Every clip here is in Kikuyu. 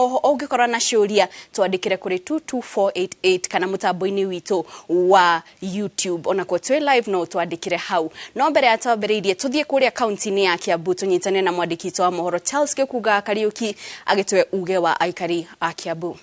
Oho ũngĩkorwo na ciũria, twandĩkĩre kũrĩ 22488 kana mũtambo-inĩ witũ wa YouTube. Onakuo twĩ live, no twandĩkĩre hau. No mbere ya twambĩrĩirie, tũthiĩ kũrĩa kaunti-inĩ ya Kiambu, tũnyitane na mwandĩki witũ wa mohoro Charles Gĩkunga Kariũki agĩtwe uge wa aikari a Kiambu.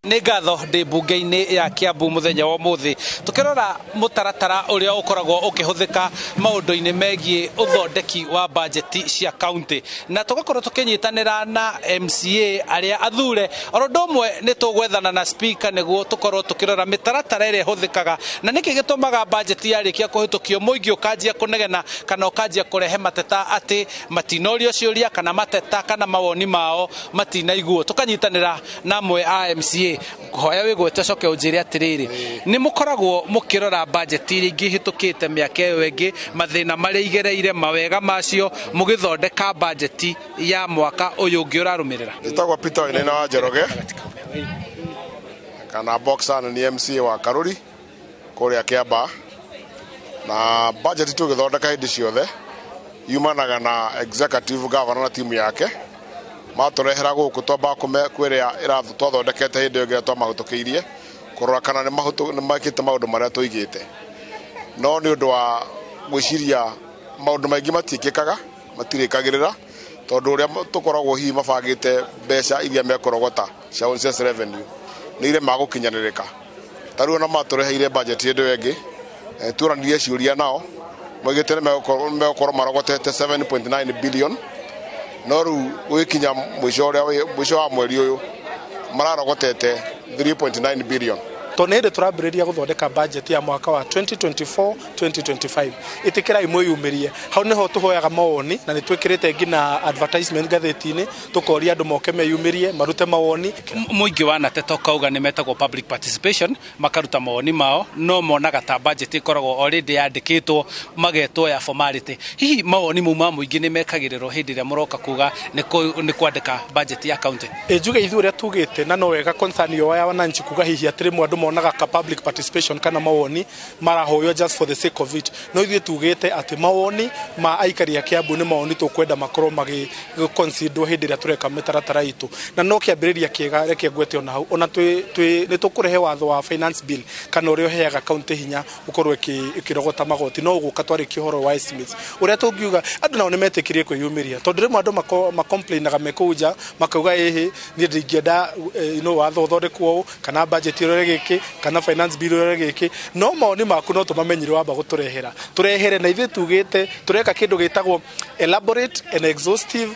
Nĩ ngatho. Ndĩ mbunge-inĩ ya Kiambu mũthenya wa ũmũthĩ, tũkĩrora mũtaratara ũrĩa ũkoragwo ũkĩhũthĩka maũndũ-inĩ megiĩ ũthondeki wa bajeti cia kaunti, na tũgakorwo tũkĩnyitanĩra na MCA arĩa athure. Oro ũndũ ũmwe nĩ tũgwethana na speaker nĩguo tũkorwo tũkĩrora mĩtaratara ĩrĩa ĩhũthĩkaga na nĩkĩ gĩtũmaga bajeti yarĩkia kũhĩtũkio mũingĩ ũkanjia kũnegena kana ũkanjia kũrehe mateta atĩ matinorio ciũria kana mateta kana mawoni mao matinaiguo. Tũkanyitanĩra na amwe a MCA. Hoya wĩgwete, ũcoke ũnjĩre atĩrĩrĩ, nĩ mũkoragwo mũkĩrora bajeti iria ingĩ ihĩtũkĩte mĩaka ĩyo ĩngĩ, mathĩna marĩa igereire, mawega macio, mũgĩthondeka bajeti ya mwaka ũyũ ũngĩ ũrarũmĩrĩra? Njĩtagwo Peter Wainaina wa Njoroge kana Boxer, na nĩ MCA wa Karuri kũrĩa Kĩambaa. Na budget tũgĩthondeka hĩndĩ ciothe yumanaga na executive governor na timu yake. Matũrehera gũkũ, twambaga kwĩrĩa twathondekete hĩndĩ ĩyo ĩngĩ twamahĩtũkĩirie, kũrora kana nĩ mekĩte maũndũ marĩa tũigĩte. No nĩ ũndũ wa gwĩciria maũndũ maingĩ matiĩkĩkaga, matirĩkagĩrĩra, tondũ ũrĩa tũkoragwo hihi mabangĩte mbeca iria mekũrogota cia own revenue nĩ iremaga gũkinyanĩrĩka. Ta rĩu ona matũreheire budget hĩndĩ ĩyo ĩngĩ, tuoranirie ciũria nao, moigĩte nĩ megũkorwo marogotete 7.9 billion, no rĩu gũgĩkinya mũico ũrĩa mũico wa mweri ũyũ mararogotete 3.9 billion. Tondũ nĩ hĩndĩ tũrambĩrĩria gũthondeka budget ya mwaka wa 2024 2025, ĩtĩkĩrai mwĩyumĩrie. Hau nĩho tũhoyaga mawoni, na nĩ twĩkĩrĩte nginya advertisement ngathĩti-inĩ, tũkoria andũ moke meyumĩrie, marute mawoni. Mũingĩ wa nateta ũkauga nĩ metagwo public participation, makaruta mawoni mao, no monaga ta budget ĩkoragwo already yandĩkĩtwo, magetwo ya formality. Hihi mawoni mau ma mũingĩ nĩ mekagĩrĩrwo hĩndĩ ĩrĩa mũroka kuga nĩ kwandĩka budget ya county? Ĩ njuge ithuĩ ũrĩa tugĩte, na no wega concern yo ya wananchi kuga hihi atĩ rĩmwe andũ monaga ka public participation kana mawoni marahoywo just for the sake of it. No ithuĩ tugĩte atĩ mawoni ma aikari a Kiambu nĩ mawoni tũkwenda makorwo magĩ considerwo hĩndĩ ĩrĩa tũreka mĩtaratara itũ. Na no kĩambĩrĩria kĩega, reke ngwete ona hau, ona nĩ tũkũrehe watho wa finance bill kana ũrĩa ũheaga county hinya ũkorwo ĩkĩrogota magoti, no ũgũka twarĩkia ũhoro wa estimates. Ũrĩa tũngiuga, andũ nao nĩ metĩkĩrie kwĩyumĩria, tondũ rĩmwe andũ macomplainaga me kũu nja, makauga, "Ĩhĩ, niĩ ndingĩenda watho ũthondekwo ũũ, kana budget ĩrore gĩkĩ, kana finance bill ĩrore gĩkĩ." No mawoni maku no tũmamenyire wamba gũtũrehera, tũrehere. Na ithuĩ tugĩte tũreka kĩndũ gĩtagwo elaborate and exhaustive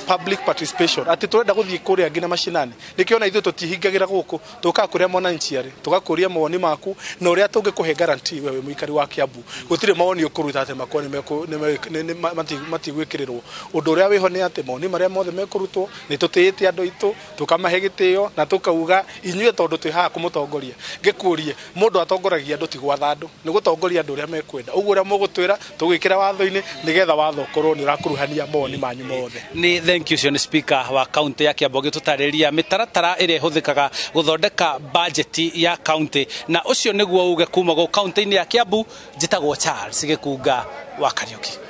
public participation, atĩ tũrenda gũthiĩ kũrĩa nginya macinani. Nĩkĩo ona ithuĩ tũtihingagĩra gũkũ, tũkaga kũrĩa mwananchi arĩ, tũgakũria mawoni maku, na ũrĩa tũngĩkũhe guarantee we wĩ mũikari wa Kiambu gũtirĩ mawoni ũkũruta atĩ makorwo nĩ matigwĩkĩrĩrwo. Ũndũ ũrĩa wĩho nĩ atĩ mawoni marĩa mothe mekũrutwo, nĩ tũtĩĩte andũ aitũ, tũkamahe gĩtĩo na tũkauga inyuĩ, tondũ twĩ haha kũmũtongoria. Ngĩkũrie, mũndũ atongoragia andũ, ti gwatha andũ, nĩ gũtongoria andũ ũrĩa mekwenda. Ũguo ũrĩa mũgũtwĩra tũgwĩkĩra watho-inĩ, nĩgetha watho ũkorwo nĩ ũrakuruhania mawoni manyu mothe. Nĩ thank you. Ũcio nĩ speaker wa kaunti ya Kiambu agĩtũtarĩria mĩtaratara ĩrĩa ĩhũthĩkaga gũthondeka bajeti ya kaunti. Na ũcio nĩguo uge kuma gũ kaunti-inĩ ya Kiambu. Njĩtagwo Charles Gĩkunga wa Kariũki.